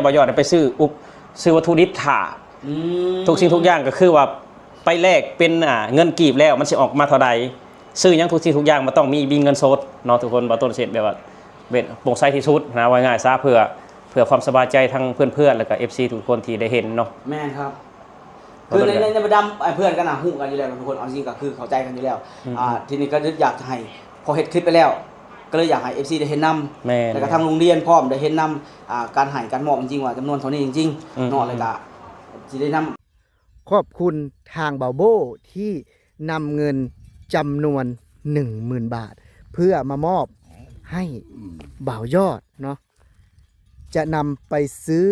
ບໍ່ຢອດໄປຊື້ອຸປ ຊື້ວັດຖຸດິບຖ້າ ອືມ ທຸກສິ່ງທຸກຢ່າງກໍຄືວ່າໄປແລກເປັນ ອ່າ ເງິນກີບແລ້ວ ມັນຊິອອກມາເທົ່າໃດ ຊື້ຫຍັງທຸກສິ່ງທຸກຢ່າງ ມັນຕ້ອງມີ ມີເງິນສົດເນາະທຸກຄົນ. ບໍ່ຕົ້ນເຮັດແບບວ່າ ເປັນໂປ່ງໃສທີ່ສຸດນະ ເວົ້າງ່າຍໆຊະ ເພື່ອ ເພື່ອຄວາມສະບາຍໃຈທັງເພື່ອນໆ ແລ້ວກໍ ເອັຟຊີ ທຸກຄົນທີ່ໄດ້ເຫັນເນາະ. ແມ່ນຄັບ. ຄືໃນ ໃນ ໃນບັນດາເພື່ອນກັນນະ ຮູ້ກັນຢູ່ແລ້ວທຸກຄົນ ເອົາຈິງກໍຄືເຂົ້າໃຈກັນຢູ່ແລ້ວ. ອືມ ອ່າ ທີນີ້ກໍຢາກຈະໃຫ້ ພໍເຮັດຄລິບໄປແລ້ວ ກໍເລີຍຢາກໃຫ້ ເອັຟຊີ ໄດ້ເຫັນນຳ ແມ່ນ ແລ້ວກໍທາງໂຮງຮຽນພ້ອມໄດ້ເຫັນນຳ ອ່າ ການໃຫ້ການມອບຈິງໆ ວ່າຈຳນວນເທົ່ານີ້ຈິງໆ ອືມ ເນາະ ແລ້ວກໍຊິໄດ້ນຳ ຂອບຄຸນທາງບ່າວໂບ້ທີ່ນຳເງິນຈຳນວນໜຶ່ງໝື່ນບາດ ເພື່ອມາມອບໃຫ້ ອືມ ບ່າວຍອດເນາະ ຈະນຳໄປຊື້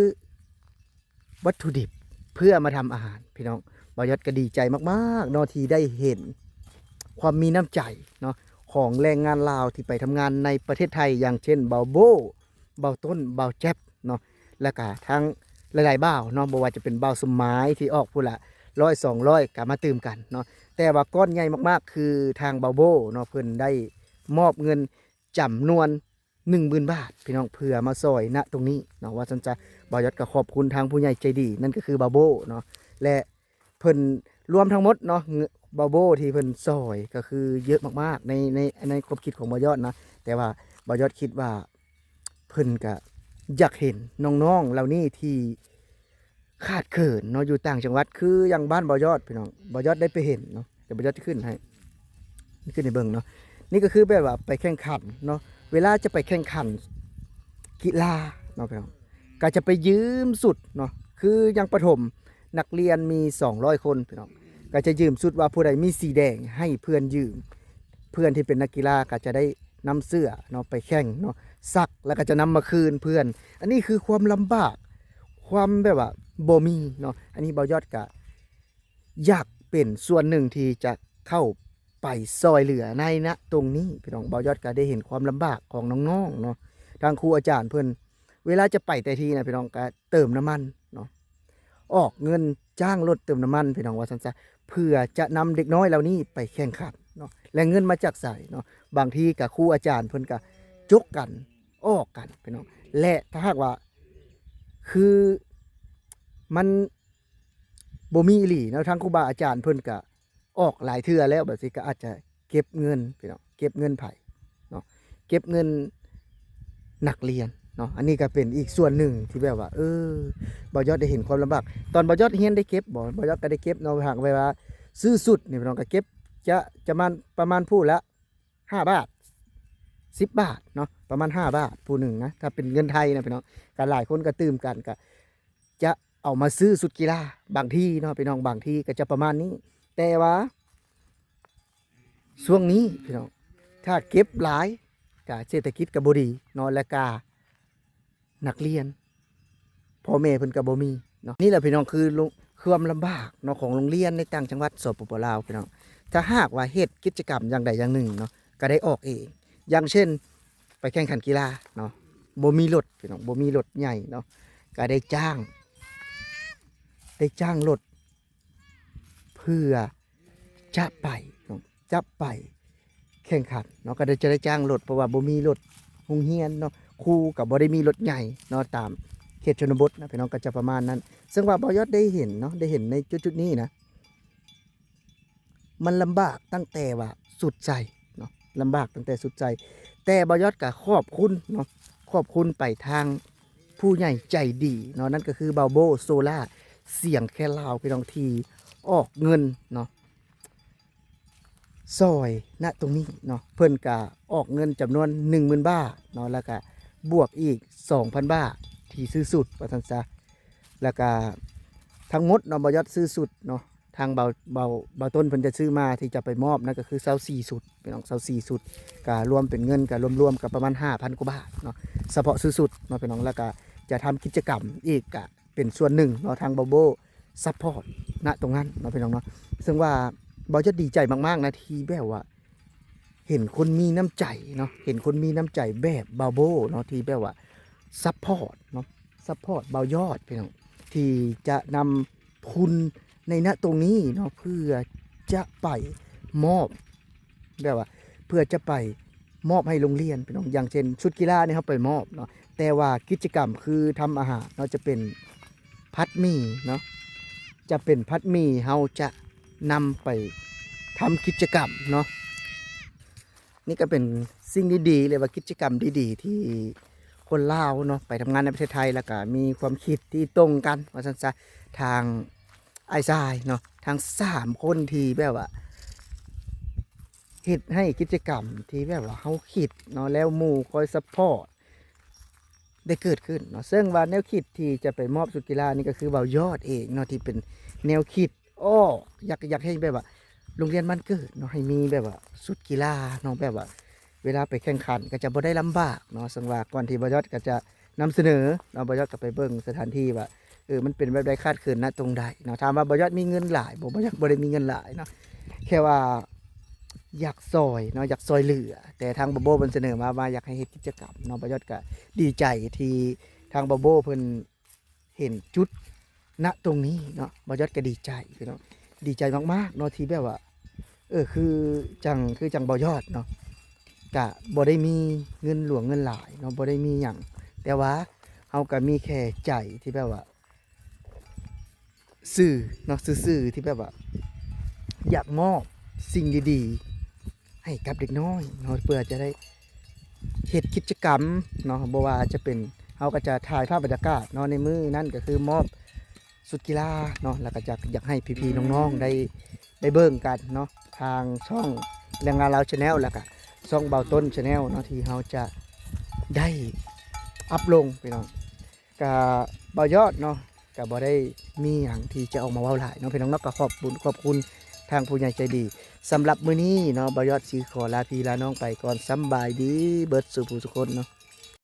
ວັດຖຸດິບເພື່ອມາທຳອາຫານ ພີ່ນ້ອງ. ບ່າວຍອດກໍດີໃຈມາກໆເນາະ ທີ່ໄດ້ເຫັນຄວາມມີນ້ຳໃຈເນາະ ຂອງແຮງງານລາວທີ່ໄປທຳງານໃນປະເທດໄທ ຢ່າງເຊັ່ນ ບ່າວໂບ້ ບ່າວຕົ້ນ ບ່າວແຈັບເນາະ ແລ້ວກະທັງຫຼາຍໆບ່າວເນາະ ບໍ່ວ່າຈະເປັນບ່າວສົມໝາຍທີ່ອອກພຸ້ນລະຮ້ອຍສອງຮ້ອຍ ກະມາຕື່ມກັນເນາະ. ແຕ່ວ່າກ້ອນໃຫຍ່ມາກໆ ຄືທາງບ່າວໂບ້ເນາະ ເພິ່ນໄດ້ມອບເງິນຈຳນວນໜຶ່ງໝື່ນບາດ ພີ່ນ້ອງ ເພື່ອມາຊ່ອຍນະຕົງນີ້ເນາະ ວ່າຊັ້ນຊະ. ບ່າວຍອດກໍຂອບຄຸນທາງຜູ້ໃຫຍ່ໃຈດີ ນັ້ນກໍຄືບ່າວໂບ້ເນາະ ແລະ ເພິ່ນລວມທັງໝົດເນາະ ເງິນ ບ່າວໂບ້ທີ່ເພິ່ນຊ່ອຍກໍຄືເຍອະມາກໆ ໃນ ໃນ ໃນຄວາມຄິດຂອງບ່າວຍອດນະ ແຕ່ວ່າບ່າວຍອດຄິດວ່າເພິ່ນກະຢາກເຫັນນ້ອງໆເຫຼົ່ານີ້ທີ່ຂາດເຂີນເນາະ ຢູ່ຕ່າງຈັງຫວັດ ຄືຢ່າງບ້ານບ່າວຍອດ ພີ່ນ້ອງ ບ່າວຍອດໄດ້ໄປເຫັນເນາະ ດຽວບ່າວຍອດຈະຂຶ້ນໃຫ້ ຂຶ້ນໃຫ້ເບິ່ງເນາະ. ນີ້ກໍຄືແບບວ່າໄປແຂ່ງຂັນເນາະ ເວລາຈະໄປແຂ່ງຂັນກິລາເນາະ ພີ່ນ້ອງ ກໍຈະໄປຢືມຊຸດເນາະ ຄືຢ່າງປະຖົມ ນັກຮຽນມີສອງຮ້ອຍຄົນ ພີ່ນ້ອງ ກໍຈະຢືມຊຸດ ວ່າຜູ້ໃດມີສີແດງໃຫ້ເພື່ອນຢືມ ເພື່ອນທີ່ເປັນນັກກິລາກໍຈະໄດ້ນຳເສື້ອເນາະໄປແຂ່ງເນາະ ຊັກ ແລ້ວກໍຈະນຳມາຄືນເພື່ອນ. ອັນນີ້ຄືຄວາມລຳບາກ ຄວາມແບບວ່າບໍ່ມີເນາະ. ອັນນີ້ບ່າວຍອດກໍຢາກເປັນສ່ວນໜຶ່ງທີ່ຈະເຂົ້າໄປຊ່ອຍເຫຼືອໃນນະຕົງນີ້ ພີ່ນ້ອງ. ບ່າວຍອດກໍໄດ້ເຫັນຄວາມລຳບາກຂອງນ້ອງໆເນາະ ທາງຄູອາຈານເພິ່ນ ເວລາຈະໄປແຕ່ທີ່ນະ ພີ່ນ້ອງ ກໍເຕີມນ້ຳມັນເນາະ ອອກເງິນຈ້າງລົດເຕີມນ້ຳມັນ ພີ່ນ້ອງ ວ່າຊັ້ນຊະ ເພື່ອຈະນຳເດັກນ້ອຍເຫຼົ່ານີ້ໄປແຂ່ງຂັນເນາະ. ແລະ ເງິນມາຈາກໃສເນາະ? ບາງທີກໍຄູອາຈານເພິ່ນກໍຈົກກັນ ອອກກັນ ພີ່ນ້ອງ. ແລະ ຖ້າຫາກວ່າ ຄືມັນບໍ່ມີອີ່ຫຼີເນາະ ທາງຄູບາອາຈານເພິ່ນກໍ ອອກຫຼາຍເທື່ອແລ້ວ ແບບຊີ້ກໍອາດຈະເກັບເງິນ ພີ່ນ້ອງ ເກັບເງິນໃຜເນາະ ເກັບເງິນນັກຮຽນເນາະ. ອັນນີ້ກໍເປັນອີກສ່ວນໜຶ່ງທີ່ແບບວ່າ ເອີ ບ່າວຍອດໄດ້ເຫັນຄວາມລຳບາກ. ຕອນບ່າວຍອດຮຽນໄດ້ເກັບບໍ່? ບ່າວຍອດກໍໄດ້ເກັບເນາະ ຫາກແບບວ່າຊື້ຊຸດນີ້ ພີ່ນ້ອງ ກໍເກັບຈະ ຈະປະມານ ປະມານຜູ້ລະຫ້າບາດ ສິບບາດເນາະ ປະມານຫ້າບາດຜູ້ໜຶ່ງນະ ຖ້າເປັນເງິນໄທນະ ພີ່ນ້ອງ. ກໍຫຼາຍຄົນກໍຕື່ມກັນ ກໍ ຈະເອົາມາຊື້ຊຸດກິລາ ບາງທີເນາະ ພີ່ນ້ອງ ບາງທີກໍຈະປະມານນີ້. ແຕ່ວ່າຊ່ວງນີ້ ພີ່ນ້ອງ ຖ້າເກັບຫຼາຍ ກະເສດຖະກິດກໍບໍ່ດີເນາະ ແລະກະນັກຮຽນ ພໍ່ແມ່ເພິ່ນກໍບໍ່ມີເນາະ. ນີ້ແຫຼະ ພີ່ນ້ອງ ຄື ຄວາມລຳບາກເນາະ ຂອງໂຮງຮຽນໃນຕ່າງຈັງຫວັດ ສປປ ລາວ ພີ່ນ້ອງ. ຖ້າຫາກວ່າເຮັດກິດຈະກຳຢ່າງໃດຢ່າງໜຶ່ງເນາະ ກໍໄດ້ອອກເອງ ຢ່າງເຊັ່ນ ໄປແຂ່ງຂັນກິລາເນາະ ບໍ່ມີລົດ ພີ່ນ້ອງ ບໍ່ມີລົດໃຫຍ່ເນາະ ກໍໄດ້ຈ້າງ ໄດ້ຈ້າງລົດ ເພື່ອຈະໄປເນາະ ຈະໄປແຂ່ງຂັນເນາະ ກໍໄດ້ ຈະໄດ້ຈ້າງລົດ ເພາະວ່າບໍ່ມີລົດໂຮງຮຽນເນາະ ຄູກໍບໍ່ໄດ້ມີລົດໃຫຍ່ເນາະ ຕາມເຂດຊົນນະບົດນະ ພີ່ນ້ອງ ກໍຈະປະມານນັ້ນ. ເຊິ່ງວ່າບ່າວຍອດໄດ້ເຫັນເນາະ ໄດ້ເຫັນໃນຈຸດໆນີ້ນະ ມັນລຳບາກຕັ້ງແຕ່ວ່າສຸດໃຈເນາະ ລຳບາກຕັ້ງແຕ່ສຸດໃຈ. ແຕ່ບ່າວຍອດກໍຂອບຄຸນເນາະ ຂອບຄຸນໄປທາງຜູ້ໃຫຍ່ໃຈດີເນາະ ນັ້ນກໍຄືບ່າວໂບ້ ໂຊລາ ສຽງແຄນລາວ ພີ່ນ້ອງ ທີ່ອອກເງິນເນາະ ຊ່ອຍນະຕົງນີ້ເນາະ. ເພິ່ນກໍອອກເງິນຈຳນວນໜຶ່ງໝື່ນບາດເນາະ ແລ້ວກໍບວກອີກສອງພັນບາດທີ່ຊື້ຊຸດ ວ່າຊັ້ນຊະ. ແລ້ວກະທັງໝົດເນາະ ບ່າວຍອດຊື້ຊຸດເນາະ ທາງບ່າວ ບ່າວ ບ່າວຕົ້ນເພິ່ນຈະຊື້ມາທີ່ຈະໄປມອບນັ້ນ ກໍຄືຊາວສີ່ຊຸດ ພີ່ນ້ອງ ຊາວສີ່ຊຸດ ກະລວມເປັນເງິນ ກະລວມໆ ກະປະມານຫ້າພັນກວ່າບາດເນາະ ສະເພາະຊື້ຊຸດເນາະ ພີ່ນ້ອງ. ແລ້ວກະຈະທຳກິດຈະກຳອີກ ກະເປັນສ່ວນໜຶ່ງເນາະ ທາງບ່າວໂບ້ ຊັບພອດນະຕົງນັ້ນເນາະ ພີ່ນ້ອງເນາະ. ເຊິ່ງວ່າບ່າວຍອດດີໃຈມາກໆນະ ທີ່ແບບວ່າ ເຫັນຄົນມີນ້ຳໃຈເນາະ ເຫັນຄົນມີນ້ຳໃຈແບບບ່າວໂບ້ເນາະ ທີ່ແບບວ່າຊັບພອດເນາະ ຊັບພອດບ່າວຍອດ ພີ່ນ້ອງ ທີ່ຈະນຳທຶນໃນນະຕົງນີ້ເນາະ ເພື່ອຈະໄປມອບ ແບບວ່າເພື່ອຈະໄປມອບໃຫ້ໂຮງຮຽນ ພີ່ນ້ອງ. ຢ່າງເຊັ່ນຊຸດກິລານີ້ ເຮົາໄປມອບເນາະ ແຕ່ວ່າກິດຈະກຳຄືທຳອາຫານເນາະ ຈະເປັນຜັດໝີ່ເນາະ ຈະເປັນຜັດໝີ່ ເຮົາຈະນຳໄປທຳກິດຈະກຳເນາະ. ນີ້ກໍເປັນສິ່ງດີໆ ຫຼືວ່າກິດຈະກຳດີໆ ທີ່ຄົນລາວເນາະ ໄປທຳງານໃນປະເທດໄທ ແລ້ວກໍມີຄວາມຄິດທີ່ຕົງກັນ ວ່າຊັ້ນຊະ. ທາງອ້າຍຊາຍເນາະ ທັງສາມຄົນທີ່ແບບວ່າເຮັດໃຫ້ກິດຈະກຳທີ່ແບບວ່າເຮົາຄິດເນາະ ແລ້ວໝູ່ຄອຍຊັບພອດ ໄດ້ເກີດຂຶ້ນເນາະ. ເຊິ່ງວ່າແນວຄິດທີ່ຈະໄປມອບຊຸດກິລານີ້ ກໍຄືບ່າວຍອດເອງເນາະ ທີ່ເປັນແນວຄິດອອກ ຢາກ ຢາກໃຫ້ແບບວ່າໂຮງຮຽນບ້ານເກີດເນາະ ໃຫ້ມີແບບວ່າຊຸດກິລາເນາະ ແບບວ່າເວລາໄປແຂ່ງຂັນກໍຈະບໍ່ໄດ້ລຳບາກເນາະ. ເຊິ່ງວ່າກ່ອນທີ່ບ່າວຍອດກໍຈະນຳສະເໜີເນາະ ບ່າວຍອດກໍໄປເບິ່ງສະຖານທີ່ວ່າ ເອີ ມັນເປັນແບບໃດ ຂາດເຂີນນະຕົງໃດເນາະ. ຖາມວ່າບ່າວຍອດມີເງິນຫຼາຍບໍ່? ບ່າວຍອດບໍ່ໄດ້ມີເງິນຫຼາຍເນາະ ແຄ່ວ່າຢາກຊ່ອຍເນາະ ຢາກຊ່ອຍເຫຼືອ. ແຕ່ທາງບ່າວໂບ້ເພິ່ນສະເໜີມາວ່າຢາກໃຫ້ເຮັດກິດຈະກຳເນາະ ບ່າວຍອດກໍດີໃຈທີ່ທາງບ່າວໂບ້ເພິ່ນເຫັນຈຸດນະຕົງນີ້ເນາະ. ບ່າວຍອດກໍດີໃຈພີ່ນ້ອງ ດີໃຈມາກໆເນາະ ທີ່ແບບວ່າ ເອີ ຄືຈັ່ງ ຄືຈັ່ງບ່າວຍອດເນາະ ກະບໍ່ໄດ້ມີເງິນຫຼວງເງິນຫຼາຍເນາະ ບໍ່ໄດ້ມີຫຍັງ ແຕ່ວ່າເຮົາກະມີແຄ່ໃຈທີ່ແບບວ່າ ຊື່ເນາະ ຊື່ໆ ທີ່ແບບວ່າຢາກມອບສິ່ງດີໆໃຫ້ກັບເດັກນ້ອຍເນາະ ເພື່ອຈະໄດ້ເຮັດກິດຈະກຳເນາະ. ບໍ່ວ່າຈະເປັນ ເຮົາກໍຈະຖ່າຍພາບບັນຍາກາດເນາະ ໃນມື້ນັ້ນກໍຄືມອບຊຸດກິລາເນາະ ແລ້ວກໍຈະຢາກໃຫ້ພີ່ໆນ້ອງໆໄດ້ ໄດ້ເບິ່ງກັນເນາະ ທາງຊ່ອງແຮງງານລາວ Channel ແລ້ວກໍຊ່ອງບ່າວຕົ້ນ Channel ເນາະ ທີ່ເຮົາຈະໄດ້ອັບລົງພີ່ນ້ອງ. ກະບ່າວຍອດເນາະ ກະບໍ່ໄດ້ມີຫຍັງທີ່ຈະອອກມາເວົ້າຫຼາຍເນາະ ພີ່ນ້ອງເນາະ. ກະຂອບບຸນຂອບຄຸນທາງຜູ້ໃຫຍ່ໃຈດີ. ສຳລັບມື້ນີ້ເນາະ ບ່າວຍອດຊິຂໍລາພີ່ລານ້ອງໄປກ່ອນ. ສຳບາຍດີເບິດສູ່ຜູ້ສູ່ຄົນເນາະ.